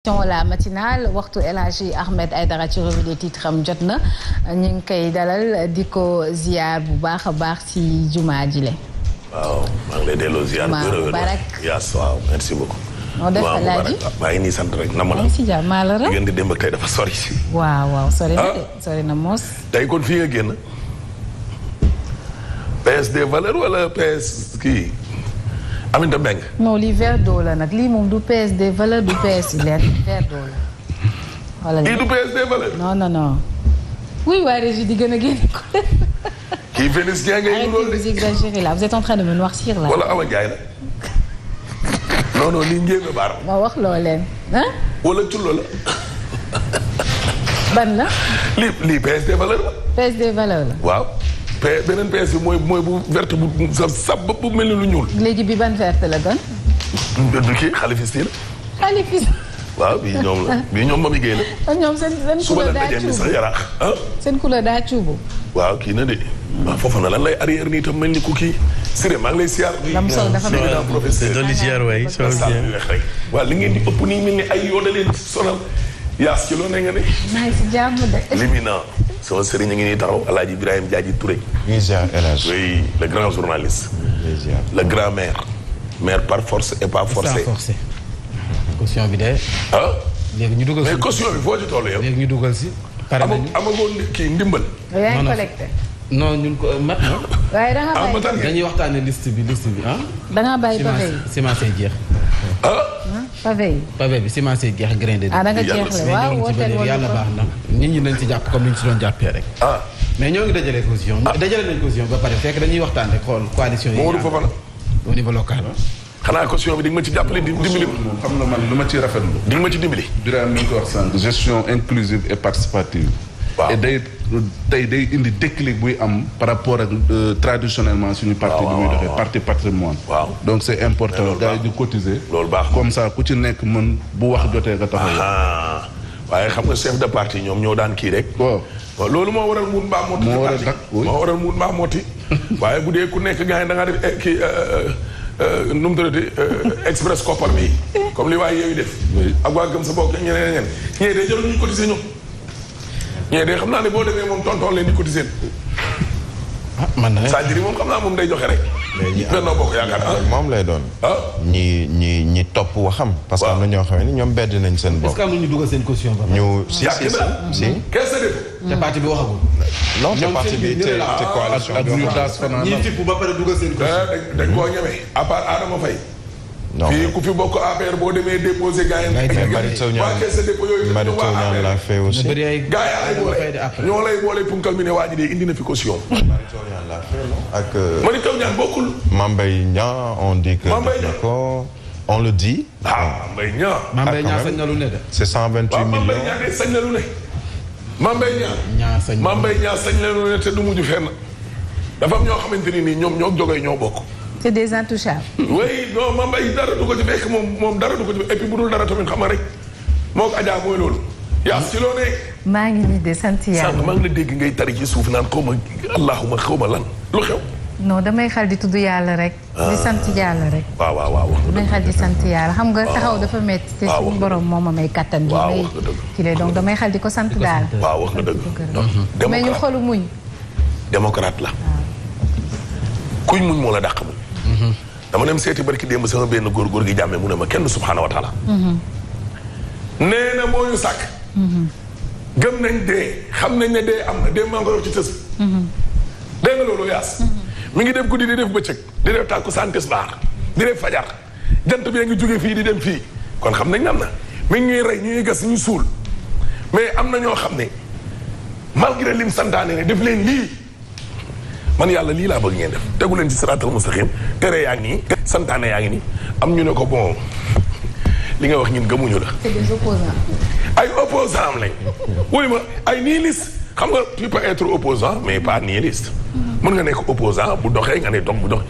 la matinale waxtu El Hadji Ahmed Aïdara ci revue des titres am jot na ñu ngi koy dalal di ko ziar bu baax a baax ci jumaa jile. waaw maa ngi lay delloo ziar. yaas waaw merci beaucoup. moo def El Hadji maa ngi nii sant rek na ma la. si jàmm maa la rek ngeen di démb ak tey dafa sori. waaw sori na de sori na moos. tey kon fii nga génn. PS des valeurs wala PS kii. Aminata Mbengue. non lii verre d'eau la nag lii moom du PS des valeurs du PS verre d'eau la. voilà kii du PS des valeurs. non. oui waa Régie di gën a génn ko. kii Félix Dieng ngay ñu loolu de. vous exagérez là vous êtes en train de me noircir là. wala Awa Ndiaye la. non lii ngeen a baar. ma wax loo leen ah. wala cullo la. ban la. lii PS des valeurs la. PS des valeurs la. waaw. beneen PS bi mooy bu verte bu sab bu mel ni lu ñuul. léegi bi ban verte la gën. du kii xalifis yi la. xalifis. waaw bii ñoom la bii ñoom Mami Gueye la. ñoom seen couleur daa cuubu sax yaraax ah. seen couleur daa cuubu. waaw kii na de. waaw foofu na lan lay arrière nii tam mel ni ku kii. Siré maa ngi lay siyaar. lam sol dafa mel ni professeur. dolli siyaar waay soo bien. waaw li ngeen di ëpp nii mel ni ay yoo da leen sonal. yaas ci loo ne nga ne. maa ngi si jàmm de. Limina. sama sëriñ a ngi nii taxaw El Hadji Ibrahima Diadji Touré. Oui, le grand journaliste. Le grand maire. Maire par force et pas forcé. sans forcé. caution bi de. ah. léegi ñu dugal si mais caution bi foo ci toll yow. léegi ñu dugal si. pare nañu amagoon kii ndimbal. yaa ngi collecté. non ñun ko mat na. waaye da ngaa bàyyi dañuy waxtaanee liste bi ah. da ngaa bàyyi pavé yi. ciment say jeex. pavé yi. pavé bi ciment say jeex grain de. da nga jeexle waaw wooteel wala yàlla baax na. nit ñi nañ ci jàpp comme ni ñu ci doon jàppee rek. mais ñoo ngi dajale caution. dajale nañ caution ba pare fekk dañuy waxtaan rek xool coalition yi. au niveau local. xanaa caution bi di nga ma ci jàppale dimbali. xam nga man lu ma ci rafetlu. di nga ma ci dimbali. Birame mi ngi ko wax sànq gestion inclusive et participative. waaw et day indi déclic buy am par rapport ak traditionnellement suñu parti bi muy doxee parti patrimoine. waaw donc c' est important gars yi di cotiser. loolu baax comme ça ku ci nekk mën bu wax jotee nga taxaw. waaye xam nga chef de parti ñoom ñoo daan kii rek. waaw loolu moo waral muut mbaa mooti. moo waral moo waral muut mbaa mooti. waaye bu dee ku nekk gars yi da ngaa def kii nu mu tuddati express koppar bi comme li waaye yooyu def. ak waa gëm sa bopp ñeneen ñee de jarul ñu cotiser ñoom. ñee de xam naa ne boo demee moom tonton leen di cotiser. man na c'est-à-dire moom xam naa moom day joxe rek. Benno Bokk Yaakaar moom lay doon. ñi topp waxam. parce que am na ñoo xam ne ñoom bedd nañ seen bopp. est-ce que am na ñu dugal seen caution ba. ñu si. Qu'est-ce que te parti bi waxagul. non te parti bi te coalition bi waxagul. ñi fipp ba pare dugal seen caution. dañ koo ñeme à part Adama Faye. non fii ku fi bokk APR boo demee déposé gars yi. Mary Teuw Niane l'a fait aussi. gars yi ñoo lay boole punkal mi ne waa ji de indi na fi caution. Mary Teuw Niane l'a fait ak. Mary Teuw Niane bokkul. Mame Mbaye Niang on dit que. on le dit. Mame Mbaye Niang. Mame Mbaye Niang sañ na lu ne de. c'est 128 millions. Mame Mbaye Niang sañ na lu ne. Mame Mbaye Niang. Mame Mbaye Niang sañ na lu ne te du mujj fenn. dafa am ñoo xamante ni nii ñoom ñoo jógee ñoo bokk. c'est des intouchables. oui non Mame Mbaye dara du ko ci fekk moom dara du ko ci et puis bu dul dara tamit xam nga rek moo ko Adja mooy loolu. yaa ci loo ne. maa ngi nii de sant yàlla. sànq maa ngi la dégg ngay tari ci suuf naan xaw ma allahuma xaw ma lan lu xew. non damay xal di tudd yàlla rek. di sant yàlla rek. waaw. damay xal di sant yàlla xam nga taxaw dafa métti. te suñu borom moo ma may kattan. waaw wax nga dëgg kii donc damay xal di ko sant daal. waaw wax nga dëgg. mais ñu xolu muñ. démocrate la. kuñ muñ moo la dàq muñ. dama dem seeti barki démb sama benn góor gi jàmmee mu ne ma kenn subhaanahu wa taala. nee na moo ñu sàkk. gëm nañ dee xam nañ ne dee am na dee maa ngi ko ci tës. dégg nga loolu yaas. mi ngi def guddi di def bëccëg di def tàkkusaan tisbaar di def fajar jant bi ngi jógee fii di dem fii kon xam nañ am na mi ngi ñuy rey ñuy gas ñu suul mais am na ñoo xam ne malgré lim santaane ne def leen lii. man yàlla lii laa bëgg ngeen def tegu leen ci siraatal mustaqim tere yaa ngi nii santaane yaa ngi nii am ñu ne ko bon li nga wax ñun gëmuñu la. c'est des opposants. ay opposants am lañ. wuy ma ay nihiliste xam nga tu peux être opposant mais pas nihiliste. mën nga nekk opposant bu doxee nga ne dox bu doxee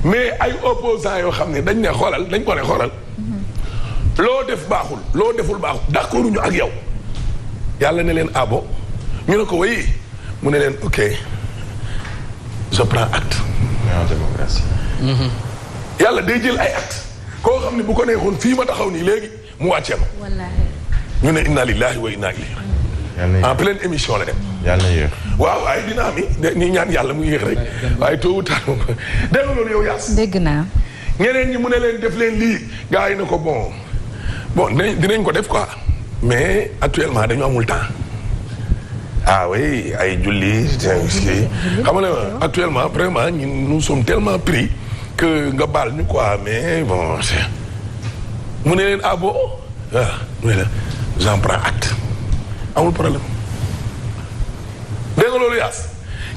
mais ay opposants yoo xam ne dañ ne xoolal dañ ko ne xoolal. loo def baaxul loo deful baaxul d'accord ñu ak yow yàlla ne leen abo ñu ne ko oui mu ne leen ok. je prends acte. en démocratie. yàlla day jël ay acte koo xam ne bu ko neexoon fii ma taxaw nii léegi mu wàccee ma. wallaahi. ñu ne inna lillahi wa inna ilayhi en pleine émission la dem. yàlla yéex. waaw waaye dina am ni ñaan yàlla mu yéex rek waaye tôt ou tard moom dégg nga loolu yow Yaas. dégg naa. ñeneen ñi mu ne leen def leen lii gars yi na ko bon dinañ ko def quoi mais actuellement dañu amul temps. ah oui ay julli xam nga actuellement vraiment nous sommes tellement pris que nga baal ñu quoi mais bon mu ne leen ah bon waaw mu ne la j'en prends acte amul problème dégg nga loolu Yaas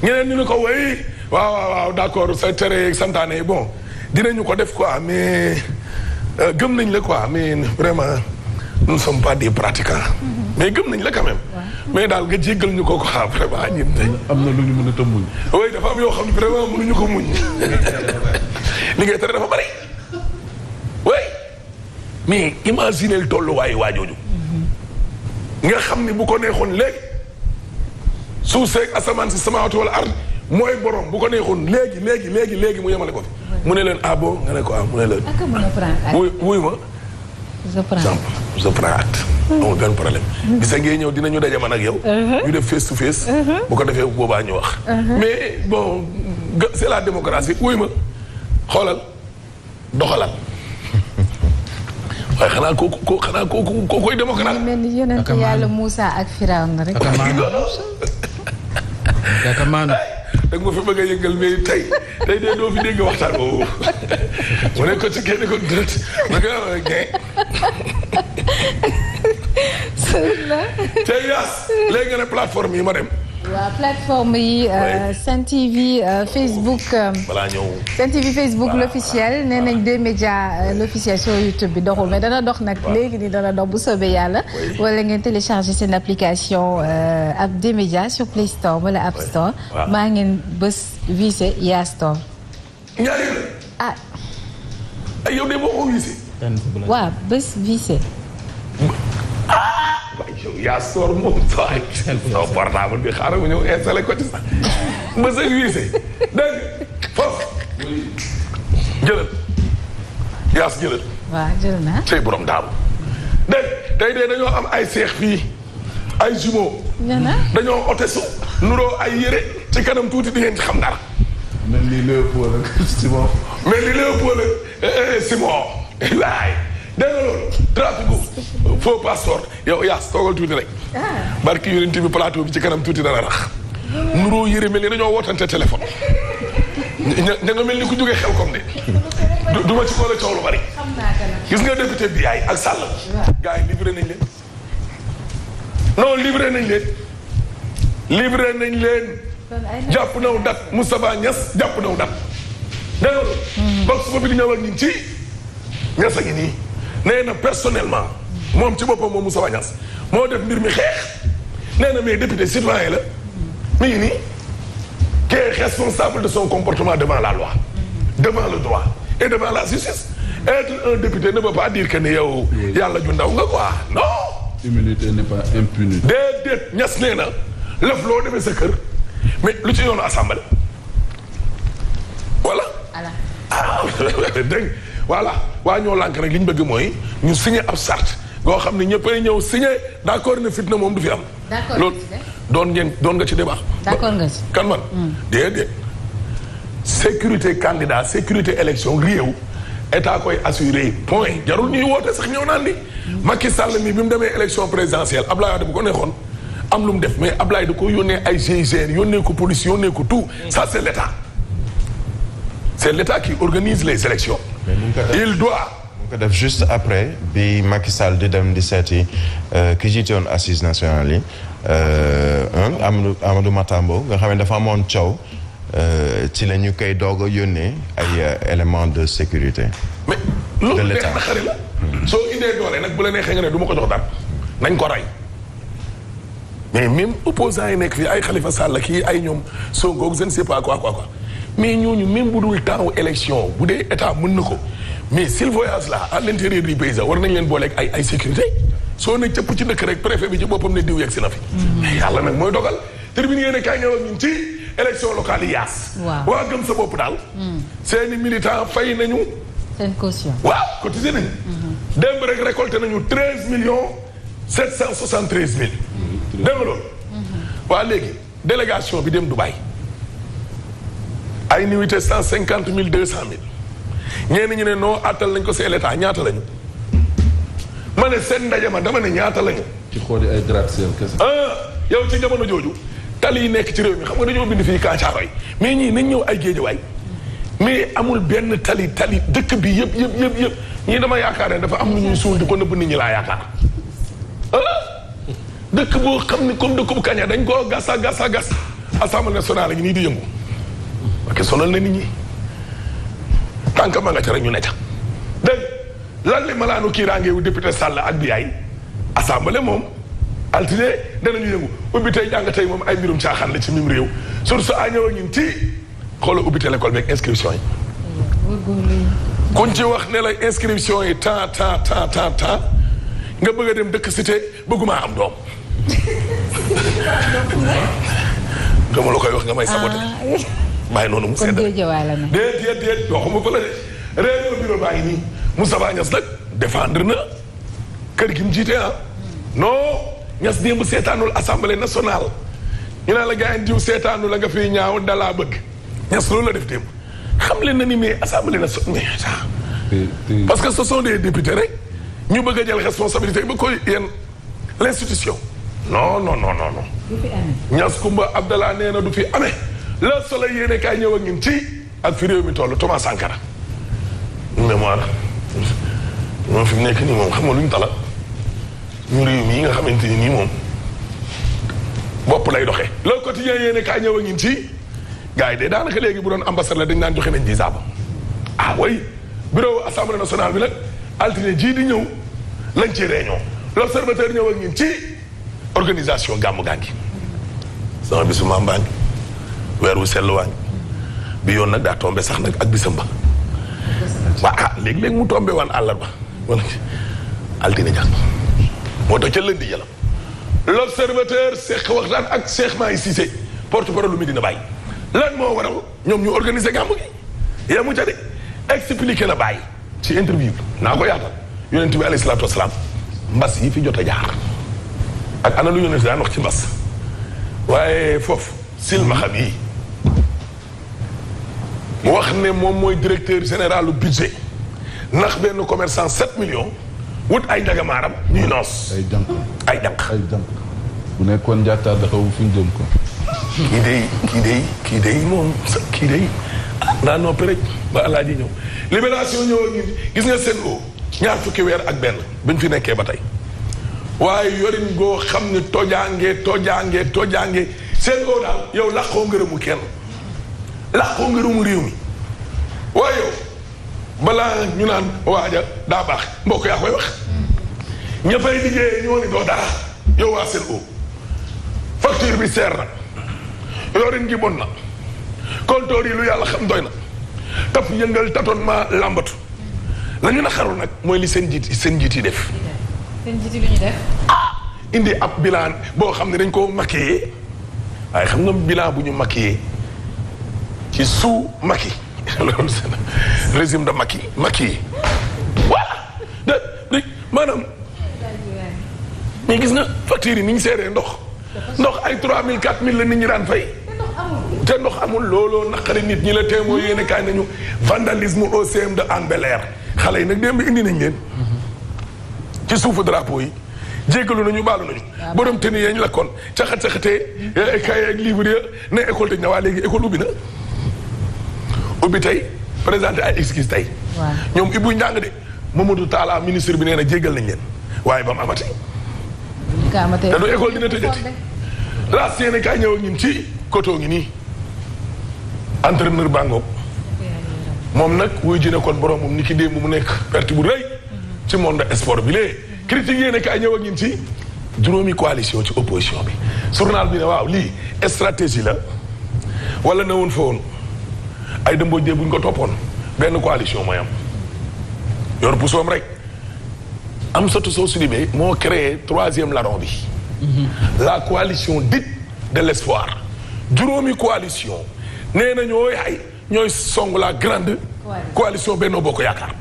ñeneen ñu ne ko way waaw d'accord sa tere santaane bon dinañu ko def quoi mais gëm nañ la quoi mais vraiment nous ne sommes pas des pratiquants mais gëm nañ la quand même mais daal nga jéggal ñu ko quoi vraiment ñun am na lu ñu mën a muñ. oui dafa am yoo xam ne vraiment mënuñu ko muñ li ngay tere dafa bari oui mais imaginez tolluwaayu waajooju nga xam ni bu ko neexoon léegi suuf seeg asamaan si samawaatu wala ard mooy borom bu ko neexoon léegi mu yemale ko fi mu ne leen ah bon nga ne ko ah mu ne leen wuy ma je prends acte amul benn problème gisa ngee ñëw dinañu daje man ak yow ñu def face to face bu ko defee boobaa ñu wax mais bon c'est la démocratie wuy ma xoolal doxalal waaye xanaa kooku koy démocrate mel ni yonent yàlla Moussa ak Firawna rek Kakamaan dag ma fi bëgg a yëngal mais tey dee doo fi dégg waxtaan boobu mu ne ko ci kenn ko dët ma nga tey Yaas léegi nga ne plateforme yi ma dem waaw plateforme yi Sen TV Facebook. balaa ñëw Sen TV Facebook l'officiel nee nañ D-Média l'officiel sur YouTube bi doxul mais dana dox nag léegi nii dana dox bu soobee yàlla. wala ngeen télécharger seen application ab D-Média sur Play Store wala App Store. maa ngeen bës visé Ya Store. ñaari ah. ay yow de boo ko visé. waaw bës visé. waaye yow Ya Store moom sax sama portable bi xaaral ma ñëw installé ko ci sax ba sa visé dégg foofu jëlal Yaas jëlal. waaw jël naa. tey borom daabu dégg tey de dañoo am ay seex fii ay jumeaux. dañoo otesu nuroo ay yére ci kanam tuuti di ngeen ci xam dara. mel ni Léopold ak Simon. mel ni Léopold ak Simon waay dégg nga loolu trafic faux passeport yow Yaas toogal tuuti rek. barki yonent bi plateau bi ci kanam tuuti dana rax. nuroo yére mel ni dañoo wootante téléphone. ña nga mel ni ku jógee xel comme de. du ma ci boole coow lu bari. gis nga député bi yaay ak Sall. gars yi livré nañ leen. non livré nañ leen. livré nañ leen. jàpp naw dat Moustapha Niass jàpp naw dat. dégg nga box boobu di ñëw ak ñun ci. Niass a ngi nii nee na personnellement moom ci boppam moom Moustapha Niass moo def mbir mi xeex. nee na mais député citoyen la. mi ngi nii. qui est responsable de son comportement devant la loi. devant le droit et devant la justice. Être un député ne veut pas dire que ne yow yàlla ju ndaw nga quoi non. Immunité n'est pas impunité. déedéet Niass nee na lëf loo demee sa kër mais lu ci yoonu assemblée voilà. ah dégg voilà waa ñoo lànk rek li ñu bëgg mooy ñu signé ab charte boo xam ne ñëppay ñëw signé d'accord ne fitna moom du fi am. d'accord loolu doon nga ci débat. d'accord nga ci. kan man. déedéet sécurité candidat sécurité élection réew. état koy assuré point jarul ñuy woote sax ñëw naan ni Macky Sall mi bi mu demee élection présidentielle Ablaye Wade bu ko neexoon am lu mu def mais Ablaye da ko yónnee ay GIGN yónnee ko police yónnee ko tout ça c'est l'état c'est l'état qui organise les élections. il doit. mu ko def juste après bi Macky Sall di dem di seeti ki jiite woon assises nationales yi Amadou Matambo nga xam ne dafa amoon coow. ci la ñu koy doog a yónnee ay éléments de sécurité. mais loolu neex na xari la. soo indee doole nag bu la neexee nga ne du ma ko jox dara nañ ko rey mais même opposants yi nekk fii ay Khalifa Sall kii ay ñoom Sonko je ne sais pas quoi mais ñooñu même bu dul temps élection bu dee état mën na ko mais s'il voyage là à l'intérieur du pays war nañ leen booleeg ay sécurité soo ne cëpp ci dëkk rek préfet bi ci boppam ne diw yegg si na fi. mais yàlla nag mooy dogal terminé yéen a kaay ñëw ak ñun ci. élection locale yi Yaas. waa gëm sa bopp daal. seeni militant fay nañu. seen caution. waaw cotisé nañu. démb rek récolté nañu 13 millions 773 000. dégg nga loolu. waa léegi délégation bi dem Dubaï ay nuitées 150 000 200 000 ñenn ñu ne non attal nañ ko c'est l'état ñaata lañu. ma ne seen ndaje ma dama ne ñaata lañu. ci xooli ay gratte-ciel kese. yow ci jamono jooju tali yi nekk ci réew mi xam nga dañoo bind fii Kaacaaro yi mais ñii nañ ñëw ay Géejawaay mais amul benn tali dëkk bi yëpp ñii dama yaakaar ne dafa am lu ñuy suul di ko nëbb nit ñi laa yaakaar dëkk boo xam ne comme dëkk bu kaña dañ koo gas assemblée nationale ngi nii di yëngu parce que sonal na nit ñi tànk ma nga ca rek ñu ne ca dégg lan li malaanu kiiraangeewu député Sall ak bi ay assemblée moom altine danañu yëngu ubbi tey jàng tey moom ay mbirum caaxaan la ci mim réew source a ñëw ñun ci xoolal ubbi te l'école beeg inscription yi kuñ ci wax ne la inscription yi temps nga bëgg a dem dëkk cité bëgguma am doom dama la koy wax nga may saboté bàyyi noonu mu sedd déet waxuma ko la de réunion bureau baa ngi nii Moustapha Niasse nag défendre na kër gi mu jiite non Niasse démb seetaanul assemblée nationale ñu naan la gars yi diw seetaanu la nga fiy ñaaw dalaa bëgg Niasse loolu la def démb xam leen na ni mais assemblée nationale parce que ce sont des députés rek ñu bëgg a jël responsabilité ba koy yéen l'institution non Niasse Koumba Abdallah nee na du fi amee Le Soleil yéene kaay ñëw ak ñun ci ak fi réew mi toll Thomas Sankara mémoire moom fi mu nekk nii moom xam nga lu ñu tala ñu réew mi yi nga xamante ni nii moom bopp lay doxee Le Quotidien yéene kaay ñëw ak ñun ci gars yi de daanaka léegi bu doon ambassade la dañ naan joxe nañ visa ba way bureau assemblée nationale bi nag altine ji di ñëw lañ ci réunion L'Observateur ñëw ak ñun ci organisation gàmmu gaa ngi sama bisu maam baa ngi weer wu sell waa ngi bi yoon nag daa tombé sax nag ak bisam ba waa léegi-léegi mu tombé waan àllarba wala altine jàng moo tax ca lëndi jëlam L'Observateur seq waxtaan ak Cheikh Mahi Cissé porte-parole lu Medina Baye lan moo waral ñoom ñu organiser gàmmu gi yemu ca de expliqué na Baye ci interview bi naa ko yaatal yonent bi alayhi salaatu wasalaam mbas yi fi jot a jaar ak ana lu yonent daan wax ci mbas waaye foofu silmaxa bii mu wax ne moom mooy directeur général du budget ndax benn commerçant 7 millions wut ay jagamaaram ñuy noos ay jànq bu nekkoon njàttaar dafa fu ñu jëm ko kii day moom kii day naa noppi rek ba alaaji ñëw libération ñëw ak gis nga seen o ñaar fukki weer ak benn bañ fi nekkee ba tey waaye yorin goo xam ne tojaange seen o daal yow laqoo ngërëmu kenn laqoo ngërëmu réew mi waaye yow balaa ñu naan waaja daa baax mbokk yaa koy wax ña fay liggéeyee ñoo ni doo dara yow waa seen o facture bi seer na yorin gi bon na compteur yi lu yàlla xam doy na taf yëngal tâtonnement làmbatu la ñu naqarul nag mooy li seen njiit yi def seen njiit yi lu ñu def indi ab bilan boo xam ne dañ koo maquillé waaye xam nga bilan bu ñu maquillé ci sous Macky loolu c'est régime de Macky voilà de maanaam mais gis nga facture yi ni ñu seeree ndox ay 3000 4000 la nit ñi daan fay te ndox amul looloo naqari nit ñi la téemoo yéene kaay nañu vandalisme au CM de Hann Bel-Air xale yi nag démb indi nañ leen ci suufu drapeau yi jéggalu nañu baalu nañu borom te ni yeeñ lakkoon caxatee kay ak livre ne école tëj na waa léegi école ubbi na ubbi tey présenté ay excuse tey ñoom Ibou Ndiang de Mamadou Talla ministre bi nee na jéggal nañ leen waaye ba mu amati te du école dina tëjati la yéene kaay ñëw ak ñun ci koto ngi nii entraîneur bango moom nag wuy ji ne kon borom moom ni ki démb mu nekk perte bu rëy ci monde sport bi lee critique yéene kaay ñëw ak ñun ci juróomi coalition ci opposition bi journal bi ne waaw lii stratégie la wala ne woon fa woon ay dëmboo jee bu ñu ko toppoon benn coalition mooy am yor pusoom rek Amsatou Sow Sidibé moo créé 3e larron bi la coalition dite de l'espoir juróomi coalition nee na ñooy song la grande coalition Benno Bokk Yaakaar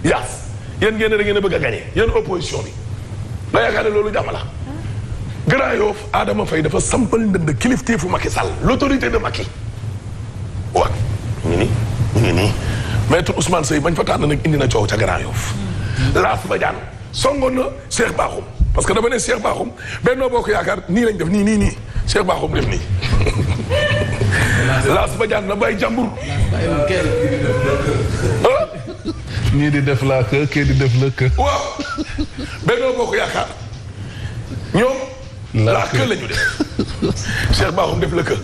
yaas yéen ngeen da ngeen a bëgg a gagné yéen opposition bi nga yaakaar ne loolu jàmm la. Grand Yoff Adama Faye dafa sampal ndënd kilifteefu Macky Sall l'autorité de Macky. waaw ñu ngi nii maître Ousmane Seye bañ fa tànn nag indi na coow ca Grand Yoff. Laas Badiane songoon na Cheikh Bakhoum parce que dafa ne Cheikh Bakhoum Benno Bokk Yaakaar nii lañ def nii Cheikh Bakhoum def nii. Laas Badiane na bàyyi jàmbur. ñii di def la kër kii di def la kër. waaw Benno Bokk Yaakaar ñoom. la kër la ñu def Cheikh Bakhoum def la kër.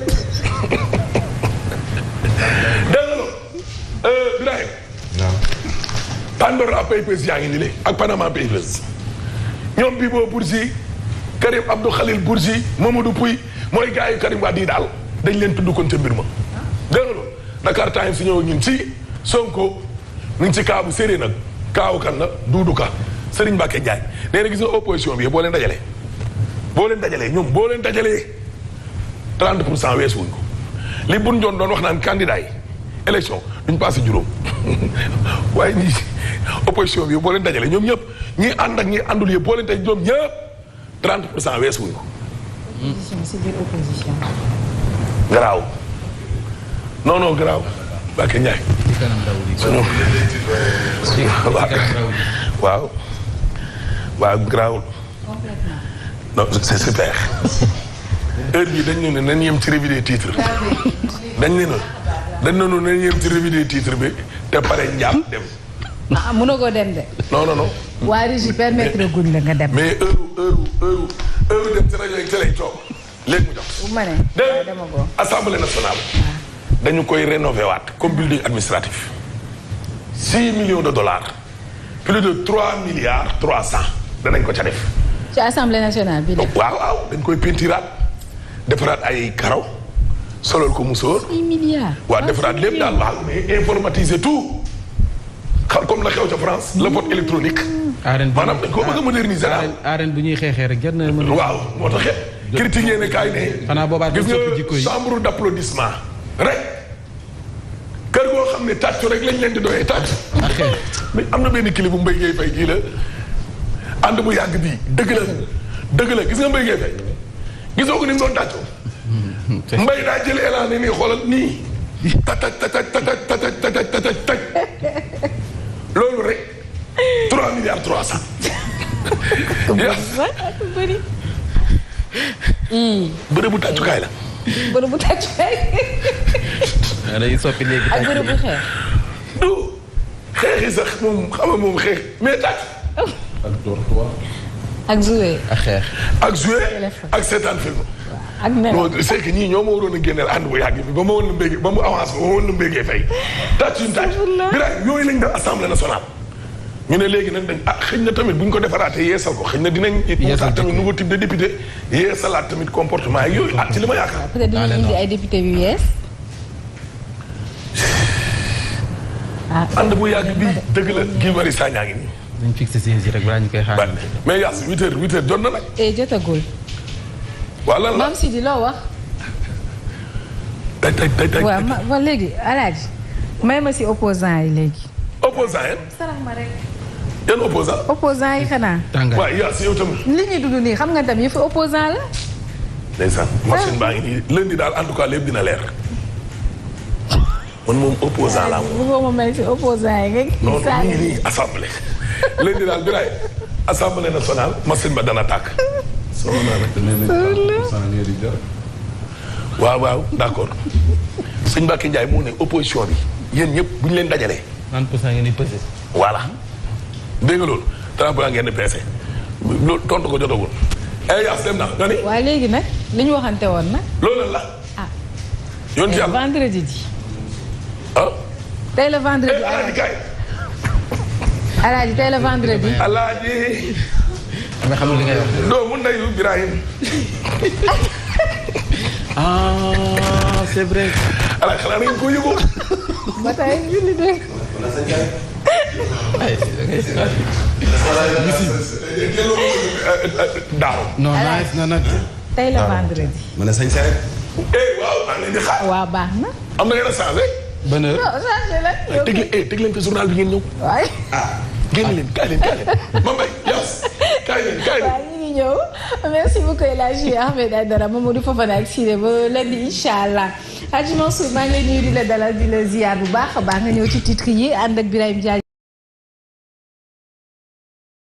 dégg nga loolu Birahim. waaw. Pandora Papers yaa ngi nii le ak Panama Papers ñoom Bibo Bourgi Karim Abdou Khalil Bourgi Mamadou Pouy mooy gars yu Karim Wade yi daal dañ leen tudd kon ca mbir ma. dégg nga loolu Dakar Times si ñëw ak ñun ci Sonko ñu ngi ci kaabu séeréer nag kaawu kan la Doudou Ka Serigne Mbacké Ndiaye nee na gis nga opposition bi boo leen dajalee. boo leen dajalee 30% weesu wuñ ko li buñ doon wax naan candidat yi élection duñ passé juróom waaye ñii opposition bi boo leen dajalee ñoom ñëpp ñi ànd ak ñi àndul yëpp boo leen tey ñoom ñëpp 30% weesu wuñ ko. opposition c'est biir opposition. garaaw non garaaw Mbacké Ndiaye. waaw garaawul. non c'est super heure bii dañ ne nañ yem ci revue des titres dañ ne nañ yem ci revue des titres bi te pare njàpp dem. mënoo koo dem de. non. waa Régis permettre guñ la nga dem. mais heure dem ci rajo yi ci lay toog léegi mu jox. bu ma ne dama ko. Assemblée nationale. dañu koy rénover waat comme building administratif. 6 millions de dollars. plus de 3 milliards 300 danañ ko ca def. ci assemblée nationale bi de. waaw dañ koy pentiraat defaraat ay karaw solol ko musóor. 6 milliards. waaw defaraat lépp daal waaw mais informatiser tout xam comme la xew ca France le vote électronique. maanaam dañ koo bëgg a moderniser daal. arène bu ñuy xeexee rek jar na mën. waaw moo tax critique yéen kaay ne. xanaa boobaa gis nga chambre d'applaudissement rek kër goo xam ne tàccu rek lañ leen di doyee tàcc. mais am na benn clip bu Mbaye Gueye Faye gii la. ànd bu yàgg bii dëgg la gis nga Mbaye Gueye Faye gisoo ko ni mu doon tàccoo Mbaye daa jël élan ne nii xoolal nii taj loolu rek 3 milliards 300 bërëb bu tàccukaay la bërëb bu tàccukaay day soppi léegi ak bërëb bu xeex du xeex yi sax moom xam nga moom xeex mais tàcc ak dortoir. ak jouer. ak jouer ak seetaan film. ak nelaw non c'est que ñii ñoo ma waroon a génneel ànd bu yàgg bi ba ma woon la mbéy ba mu avance ba ma woon la mbéy fay. tàcc yu tàcc bi yooyu lañ def assemblée nationale. ñu ne léegi nag dañ xëy na tamit bu ñu ko defaraatee yeesal ko xëy na dinañ. yeesal tamit nouveau type de député yeesalaat tamit comportement yi yooyu ci li ma yaakaar. peut-être dinañ indi ay député yu yees. ànd bu yàgg bi dëgg la Guy Marius Sagna ngi nii. dañ fixé siège yi rek balaa ñu koy xaar. mais Yaas 8h jot na nag. jotagul. waaw lan la Mame Sidi loo wax. tey waaw léegi Alaaji may ma si opposant yi léegi. opposant yi. sarax ma rek. yan opposant. opposant yi xanaa. tàngaay waaw Yaas yow tamit. li ñuy dund nii xam nga tam yëfu opposant la. ndeysaan machine baa ngi nii lundi daal en tout cas lépp dina leer. man moom opposant laa moom. bu ma mel si opposant yi nga. non non nii assemblée. lundi daal bi raay assemblée nationale machine ba dana tàkk. waaw d'accord sëñ Mbacké Ndiaye moo ne opposition bi yéen ñëpp bu ñu leen dajalee. 30% ngeen di pesé. voilà dégg nga loolu 30% ngeen di pesé loolu tontu ko jotagul. Yaas dem na nga ni. waaye léegi nag li ñu waxante woon nag. loolu la. ah. yoon ci yàlla vendredi ji. ah. tey la vendredi. Alaaji kaay. Alaaji tey la vendredi. Alaaji. nga xam li ngay wax. doomu ndeyu Ibrahim. ah c'est vrai. ala xanaa nañu ko yëgoo. ba tey julli de. daaw. non nice na nag. tey la vendredi. mën na sañ sa rek. waaw maa ngi leen di xaar. waaw baax na. am na ngeen a changé. bonne heure. non changé la. teg leen fi journal bi ngeen ñëw. waaye. génn leen kaay leen. Mambay Yaas. kaay leen. waaw ñu ngi ñëw merci beaucoup El Hadji Ahmed Aïdara Mamadou Fofana ak Siré ba lundi incha allah Hadji Mansour maa ngi lay nuyu di la dalal di la ziar bu baax a baax nga ñëw ci titre yi ànd ak Birahim Diagne.